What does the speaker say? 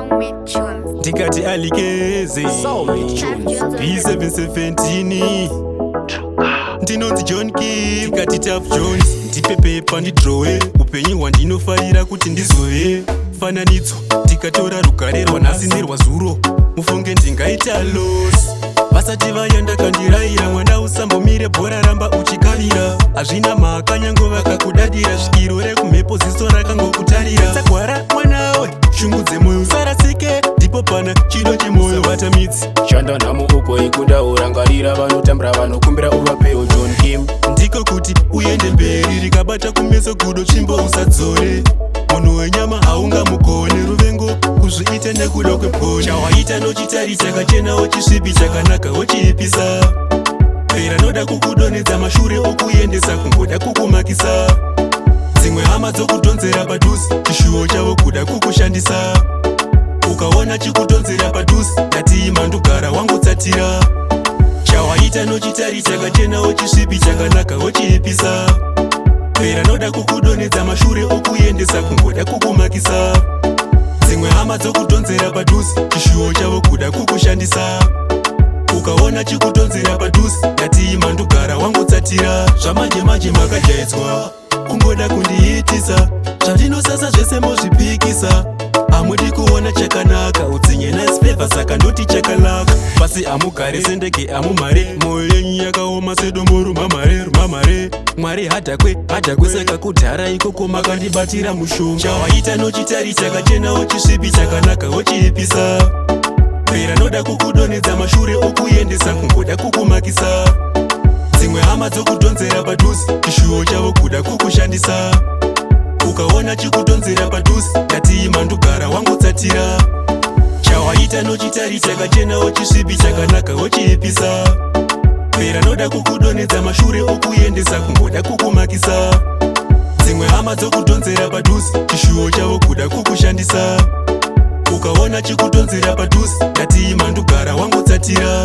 Soulmate Tunes. Ndikati alikeze. Soulmate Tunes. B717, ndinonzi John Kim. Ndikati Tough Jones, ndipe pepa ndidrowe upenyu hwandinofarira kuti ndizove fananidzo. Ndikatora rugare rwanhasi nerwazuro, mufunge ndingaita loss. Vasati vaya ndakandirayira, mwana usambomire bhora, ramba uchikavira. Hazvina mhaka nyange vakakudadira, svikiro rekumhepo ziso rakangokutarira. Tsagwara mwanawe, shungu dzemwoyo usarasike, ndipo pana chido chemwoyo bata midzi. Shanda nhamo uko ikunda, urangarira vanotambura, vanokumbira uvapewo, John Kim. Ndiko kuti uende mberi, rikabata kumeso gudo tsvimbo usadzore. Munhu wenyama haungamugone, ruvengo kuzviita nekuda kweponi. Chawaita nochitari chakachena ochisvipi, chakanaka ochiipisa. Pera noda kukudonhedza mashure okuendesa, kungoda kukumakisa. Dzimwe hama dzokudhonzera padhuze, chishuwo chavo kuda kukushandisa. Ukaona chikudhonzera padhuze, ndati mandugara wangotsatira. Chawaita nochitari chakachena ochisvipi, chakanaka ochiipisa. Pera noda kukudonhedza mashure okuendesa, kungoda kukumakisa. Dzimwe hama dzokudhonzera padhuze, chishuwo chavo kuda kukushandisa. Ukaona chikudhonzera padhuze, ndati mandugara wangotsatira. Zvamanje manje makajaidzwa kungoda kundiitisa, zvandinosasa zvese mozvipikisa. Hamudi kuona chakanaka, utsinye nasfeva, saka ndoti chakanaka pasi. Hamugare sendege, hamumhare, mwoyo yenyu yakaoma sedombo. Rumamhare rumamhare, Mwari hadhakwe hadhakwe, saka kudhara ikoko makandibatira mushonga. Chawaita nochitari chakachena ochisvipi, chakanaka ochiipisa. Pera noda kukudonhedza mashure okuendesa, kungoda kukumakisa. Dzimwe hama dzokudhonzera padhuze, chishuwo chavo kuda kukushandisa. Ukaona chikudhonzera padhuze, ndati mandugara wangotsatira. Chawaita nochitari chakachena ochisvipi, chakanaka ochiipisa. Pera noda kukudonhedza mashure okuendesa, kungoda kukumakisa. Dzimwe hama dzokudhonzera padhuze, chishuwo chavo kuda kukushandisa. Ukaona chikudhonzera padhuze, ndati mandugara wangotsatira.